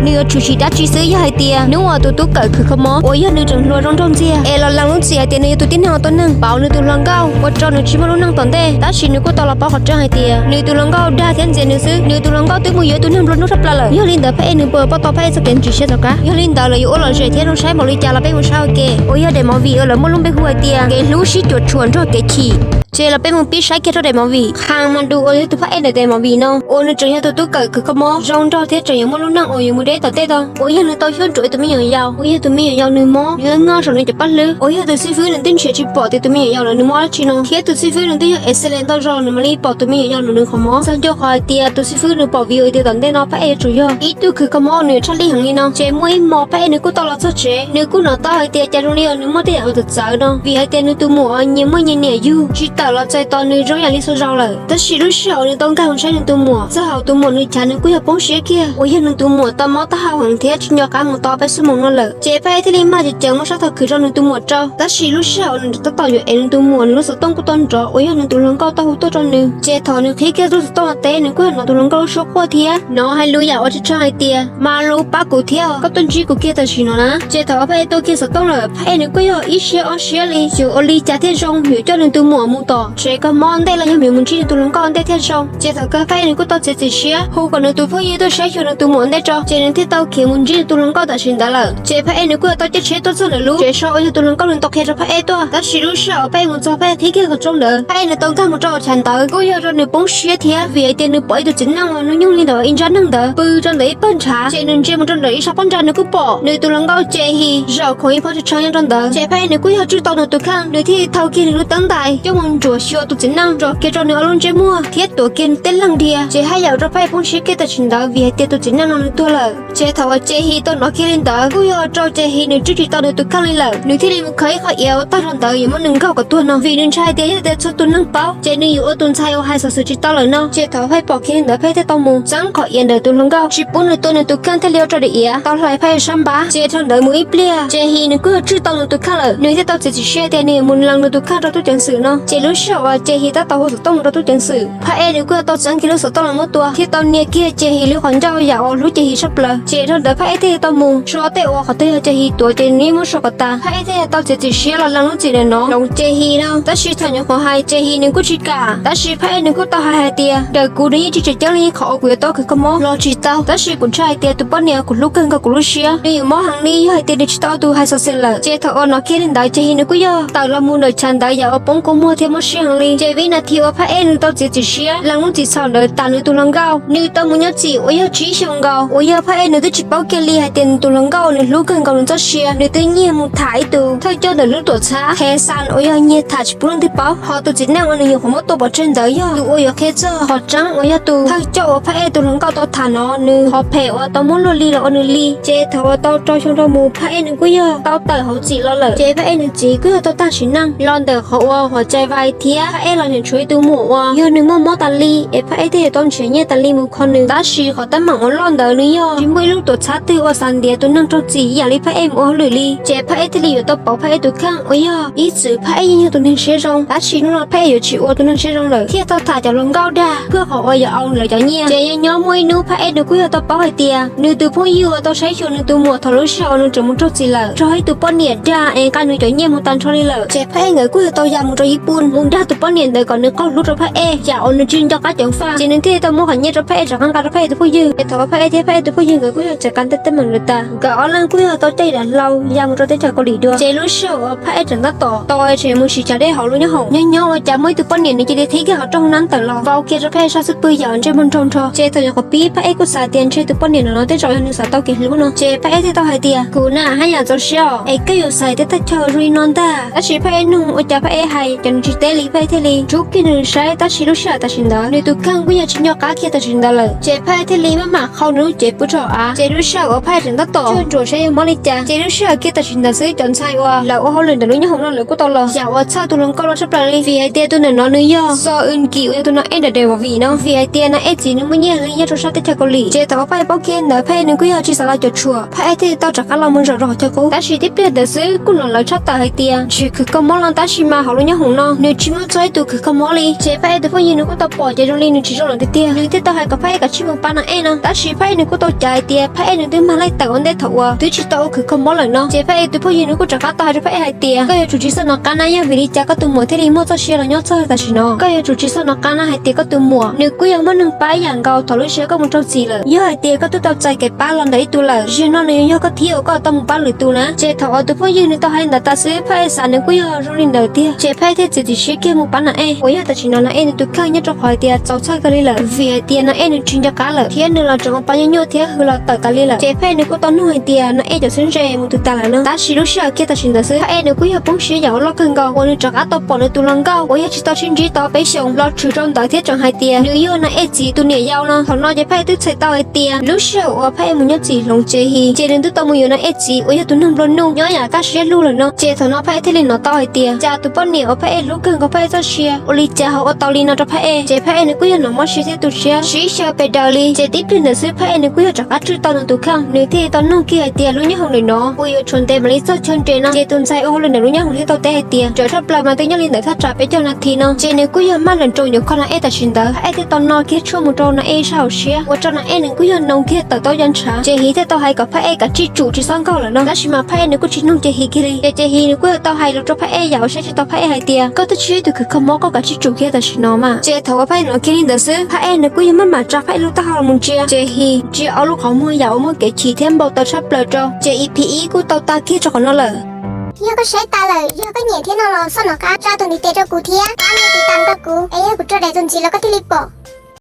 Nws yuav tshwm sim dab tsi xwb yog hais tias hnub uas tus tub kawm khwv kho mob uas yog nws tseem hluas zoo nraug ntxiag es los lees lub txim hais tias nws yog tus tib neeg ua tub neeg, pauv nws tus hluas nkauj ua rau nws tsis muaj lub neej tom ntej. Tab sis nws kuj tau los paub qhov tseeb hais tias nws tus hluas nkauj dag thiab ntxias nws xwb. Nws tus hluas nkauj twb mus yuav tus neeg nplua nuj sab plaws lawm. Yog li ntawd pheej es nws puas paub tau pheej txoj kev ntsis siab tom qab, yog li ntawd lawv yuav ua lom zem thiab zoo saib npaum li cas los peb mus saib ua ke. Uas yog daim movie uas lawv muaj lub npe hu hais tias kev hlub sib cuam tshuam nrog kev chim. Ces los peb mus pib saib kiag rau daim movie. Qhas Mas Dus uas yog tus phab ej ntawm daim movie no uas nws tseem yog tus tub kawm khwv kho mob zoo nraug thiab tseem yuav muaj lub neej uas yuav mus deb tom ntej tau. Uas yog nws tau xyuas nrog ib tus me nyuam yaus uas yog tus me nyuam yaus nws mob, nws nyob nyob saum nws cov paj hlwb. Uas yog tus xib fwb nws twb nrhiav tsis pom tias tus me nyuam yaus lawm nws mob dab tsi no, thiab tus xib fwb nws twb yog excellent ntau zaus nws mam li pom tus me nyuam yaus nws qhov mob. Txog ncua qhov hais tias tus xib fwb nws pom vim tias tom ntej no phab ej yuav tsum yog ib tug khwv kho mob nws tshaj lij heev li no. Ces muaj ib hmos phab ej nws kuj tau los txog tsev, nws kuj hnov tau hais tias cas zoo li uas nws muaj tej yam uas txawv txawv no, vim hais tias nws tus muam uas nyias muaj nyias niam yug tsis tawm los txais tos nws zoo yam li txhua zaus lawm. Tab sis lub sij hawm uas nws tau nkag mus saib nws tus muam, txog hauv tus muam nws chav nws kuj yog poob siab kiag. Uas yog nws tus muam tau mob taub hau heev thiab tsis nco qab mus tau peb xuab moos no lawm. Ces phab ej thiaj li maj ceev ceev muab sab tog khwv rau nws tus muam rau. Tab sis lub sij hawm uas nws tab tom yuav ev nws tus muam, nws lub xov tooj kuj tau nrov uas yog nws tus hluas nkauj tau hu tuaj rau nws. Ces thaum nws qhib kiag lub xov tooj teb, nws kuj yog hnov tus hluas nkauj lub suab quaj thiab hnov hais lus yam uas tsis tshua hais tias, Mas lus pab kuv thiab, koj tuaj ntsib kuv kiag tam sim no na. Ces thaum phab ej tuaj kiag xov tooj lawm, phab ej nws kuj yog ib siab ob siab li, yuav ua li cas thiaj zoo, yuav coj nws tus muam mus tom tsev kho mob ntej los yog yuav mus ntsib nws tus hluas nkauj ntej thiaj zoo. Ces thaum kawg phab ej nws kuj tau txiav txim siab hu kom nws tus phooj ywg tuaj saib xyuas nws tus muam ntej tso, ces nws thiaj tau khiav mus ntsib nws tus hluas nkauj tam sim ntawd lawm. Ces phab ej nws kuj yog tau caij tsheb tuaj txog ntawm lub tsev so uas yog tus hluas nkauj nws tau qhia rau phab ej tuaj. Tab sis lub sij hawm phab ej mus txog phab ej qhib kiag qhov rooj ntawd, phab ej nws tau nkag mus rau hauv chav ntawd kuj yog rau nws poob siab thiab, vim hais tias nws pom ib tug txiv neej uas hnub nyoog li ntawm ib nrab neeg ntawd pw rau ntawm ib pawg ntshav. Ces nws ntsia mus rau ntawm ib sab pob ntsag nws kuj pom nws tus hluas nkauj Ces His zaum khoom ib phav tshawv nyob rau ntawd. Ces phab ej nws kuj yog tswj tau nws tus kheej, nws thiaj thau kiag nws lub teeb ntais coj mus ntsuam xyuas tus txiv neej, ntsuam kiag rau nws ob lub ntsej muag thiab tuav kiag nws tej leeg dhia. Ces haj yam ua rau phab ej poob siab kiag tam sim ntawd vim hais tias tus txiv neej no nws tuag lawm. Ces thaum uas Ces His tau hnov kiag li ntawd kuj yog rau Ces His nws tswj tsis tau nws tus kheej li lawm, nws thiaj li mus khaws ib qho iav ua tag rau ntawd yuav muab nws nkaug kom tuag no, vim nws ntshai tias yog tias txhua tus neeg paub ces nws yuav ua tus ntxhais uas hais xov xwm tsis tau lawm no. Ces thaum phab ej pom kiag li ntawd phab ej thiaj tau mus txeeb qhov iav ntawm tus hluas nkauj tsis pub nws tua nws tus kheej thiaj li ua rau daim iav tau hlais phab ej sab npab. Ces dhau ntawd mus ib pliag Ces His nws kuj yog tswj tau nws tus kheej lawm, nws thiaj tau txiav txim siab tias nws yuav mus lees nws tus kheej rau tub ceev xwm no. Ces lub sij hawm uas Ces His tab tom hu xov tooj mus rau tub ceev xwm, phab ej nws kuj yog tau txeeb kiag lub xov tooj los muab tua thiab tau nias kiag Ces His lub qhov ncauj yam uas hlub Ces His tshaj plaws. Ces dhau ntawd phab ej thiaj tau mus so tej uas qhov twg yog Ces His tuav ces nws yeej muab so kom tas, phab ej thiaj tau txiav txim siab los lees lub txim ntawm no hloov Ces His no. Tab sis thaum nyuam qhuav hais Ces His nws kuj tsis kam, tab sis phab ej nws kuj tau hais hais tias ntawm kuv nws yeej tsis tseem ceeb li qhov uas kuv yuav tau khwv kho mob los tsis tau, tab sis kuv ntshai hais tias tus poj niam kuv hlub kawg nkaus kuv lub siab nws yuav mob heev li yog hais tias nws tsis tau ua tus hais xov xwm lawm. Ces thaum uas hnov kiag li ntawd Ces His nws kuj yog tawm los mus ntawm chav ntawd yam uas poob kua muag thiab mob siab heev li. Ces vib nas this uas phab ej nws tau txiav txim siab lees lub txim txhaum ntawd tas nws tus hluas nkauj, nws tau mus nyob txim uas yog tsib xyoos nkaus, uas yog phab ej nws twb tsis paub kiag li hais tias nws tus hluas nkauj nws hlub kawg nkaus nws txoj sia, nws twb nyiag mus tham ib tug thawj coj ntawm lub tuam txhab Khees uas yog nyiag tham tsis pub leej twg paub. Ho tus txiv neej uas nws nyuam qhuav muab tua pov tseg ntawd yog tus uas yuav qhia txog qhov tseeb uas yog tus thawj coj uas phab ej tus hluas nkauj tau tham no nws qhov phem uas tau muab luag li los ua nws li. Ces thaum uas tau rau xyoo rau mus phab ej nws kuj yog tau tawm hauv txim los lawm. Ces phab ej nws txiv kuj yog tau tag sim neej los ntawm qhov uas huam cai vais thiab phab ej los nrhiav tshuav ib tug muam uas yog nws muaj mob tas li es phab ej thiaj yuav tau nrhiav nyiaj tas li mus kho nws. Tab sis qhov teeb meem uas loj ntawd nws yog tsis muaj ib lub tuam txhab twg uas xav ntiav tus neeg raug txim ib yam li phab ej mus ua hauj lwm li. Ces phab ej thiaj li yuav tau pauv phab ej tus kheej uas yog ib txwm phab ej yeej yog tus neeg siab zoo, tab sis hnub no phab ej yuav tsis ua tus neeg siab zoo lawm thiaj tau tham cov hluas nkauj dag kawg qhov uas yuav au lawv cov nyiaj. Ces yog nyob muaj ib hnub phab ej nws kuj yog tau paub hais tias nws tus phooj ywg uas tau saib xyuas nws tus muam thaum lub sij hawm uas nws tseem mus raug txim lawm raug ib tug poj niam dag es nqa nws cov nyiaj mus tag nrho li lawm. Ces phab ej nkawd kuj yog tau ya mus rau Yiv Pun mus dag tus poj niam ntawd kom nws qaug hlub rau phab ej yam uas nws tsis nco qab ceev faj. Ces nws thiaj tau muab qhov nyiaj rau phab ej rov qab nqa rau phab ej tus phooj ywg. Ces thaum uas phab ej thiab phab ej tus phooj ywg nkawd kuj yog tseem kav tej teeb meem lawm tas, nkawd ob leeg kuj yog tau caij dav hlau ya mus rau teb chaws Kaus Lim dua. Ces lub sij hawm uas phab ej tseem tab tom tau tseem mus sim tsav dej hauv lub nyob hoom, nyob nyob ua cas muaj ib tug poj niam nws cia li qhib kiag qhov rooj nab tawm los vau kiag rau phab ej sab xub pwg yam uas ntsej muag nrog nrho. Ces thaum nyuam qhuav pib phab ej kuj xav tias ntshe tus poj niam no no tej zaum yog nws xav tau kev hlub no. Ces phab ej thiaj tau hais tias kuv na haj yam txaus siab os es koj yuav xaiv tej thaj chaw zoo li no ntag. Tab sis phab ej nug ua cas phab ej hais cov nws tsis teb li, phab ej thiaj li tshub kiag nws saib. Tab sis lub sij hawm tam sim ntawd nws tus kheej kuj yog tsis nco qab kiag tam sim ntawd lawm. Ces phab ej thiaj li maj mam qhau nws lub cev pw rau hauv av. Ces lub sij hawm uas phab ej tseem tab tom cuag ntsuam saib yog mob li cas, ces lub sij hawm kiag tam sim ntawd xwb cov ntxhais uas lawv ua hauj lwm ntawm lub nyob hoom no lawv kuj tau los yam uas txhawj tus hluas nkauj no tshaj plaws li, vim hais tias tus ntawm no nws yog Soo Eun Ki uas yog tus no ej ntawm daim movie no, vim hais tias na ej txiv nws muaj nyiaj heev li nyob rau sab teb chaws Kaus Lim. Ces thaum uas phab ej paub kiag ntawd phab ej nws kuj yog tsis xav los cuam tshuam, phab ej thiaj tau rov qab los mus zaum rau hauv chaw qub. Tab sis tib pliag ntawd xwb kuj hnov lawv tshaj tawm hais tias ntshe khwv koj mob lawm, tab sis mas hauv lub nyob hoom no nws tsis muaj txog ib tug khwv kho mob li. Ces Phaj Ej tus phooj ywg nws kuj tau pom ces zoo li nws tsis zoo lawm tiag tiag, nws thiaj tau hais kom Phaj Ej kav tsij mus pab Nas Ej no. Tab sis Phaj Ej nws kuj tau cav hais tias Phaj Ej nws twb mag laij tawm ua ntej thaum uas twb tsis tau ua khwv kho mob lawm no. Ces Phaj Ej tus phooj ywg nws kuj rov qab tau hais rau Phaj Ej hais tias koj yuav tsum tsis xav nov qab na, yog vim li cas koj tus muam thiaj li muaj txoj sia los nyob txog tam sim no. Koj yuav tsum tsis xav nov qab na hais tias koj tus muam nws kuj yog muaj neeg pab ib yam nkaus thaum lub sij hawm koj mus raug txim lawm. Yog hais tias koj twb tau txais kev pab los ntawm ib tug lawm, zaum no nws yog koj thib uas koj tau mus pab lwm tus na. Ces thaum uas tus phooj ywg nws tau hais ntawd tas xwb, Phaj Ej xav nws kuj yog zoo li ntawd tiag. Ces Phaj Ej thiaj txiav txim siab kiag mus pab Nas Ej, uas yog tam sim no Nas Ej nws tus kheej nyob rau qhov hais tias txaus txhawj kawg li lawm, vim hais tias Nas Ej nws tsis nco qab lawm thiab nws los tseem ua pa nyuaj nyuaj thiab hwv los tawm tas li lawm. Ces Phaj Ej nws kuj tau nug hais tias Nas Ej cov xeeb ze mus twg tas lawm no. Tab sis lub sij hawm kiag tam sim ntawd xwb, Phaj Ej nws kuj yog poob siab yam ua loj kawg nkaus uas nws rov qab tau pom nws tus hluas nkauj uas yog tsis tau sib ntsib tau peb xyoos los tshwm rau ntawd thiab tseem hais tias nws yog Nas Ej txiv tus niam yau no. Thaum no ces Phaj Ej twb txhais tau hais tias lub sij hawm uas Phaj Ej mus nyob txim hloov tsev His ces nws twb tau mus yuav Nas Ej txiv uas yog tus neeg nplua nuj nyob yam kaj siab lug lawm no. Ces thaum no Phaj Ej thiaj li hnov tau hais tias cas tus poj niam uas Phaj Ej hlub kawg nkaus Phaj Ej txoj sia ua li cas ho ua tau li no rau Phaj Ej. Ces Phaj Ej nws kuj yog hnov mob siab thiab tu siab sib xyaw pes daws li. Ces tib pliag ntawd xwb Phaj Ej nws kuj yog rov qab tswj tau nws tus kheej, nws thiaj li tau nug kiag hais tias lub nyob hoom ntawm no puas yuav tshuav ntev mam li txog chaw nres no. Ces tus ntxhais ua hauj lwm ntawm lub nyob hoom thiaj tau teb hais tias tsawg tshaj plaws mas twb nyob li ntawm thaj tsam peb caug nas this no. Ces nws kuj yog maj lees rau nyuam kho Nas Ej tam sim ntawd. Phaj Ej thiaj tau no kiag tshuaj mus rau Nas Ej sab hauv siab ua rau Nas Ej nws kuj yog noo kiag tawm tau ya ntshav. Ces His thiaj tau hais kom Phaj Ej kav tsij tsum tsis txhob nkaug lawm no. Tab sis mas Phaj Ej nws kuj tsis nug ces His kiag li. Ces ces His nws kuj yog tau hais lus rau Phaj Ej yam uas saib tsis taus Phaj Ej hais tias koj twb tsis yog ib tug khwv kho mob, koj kav tsij tsum kiag tam sim no mas. Ces thaum uas Phaj Ej hnov kiag li ntawd xwb, Phaj Ej nws kuj yog maj mam tsa Phaj Ej lub taub hau los mus ntsia. Ces His ntsia ob lub qhov muag yam uas muaj kev chim thiab npau taws tshaj plaws rau. Ces E P ib kuj tau tag kiag rau qhov no lawm. Yog koj saib tas lawm, yog koj nyiam thiab no los xob nov qab tsa tus ntiv tes rau kuv thiab pab nias tiv tas rau kuv es yog kuv tso daim tus ntxiv los koj thiaj li pom.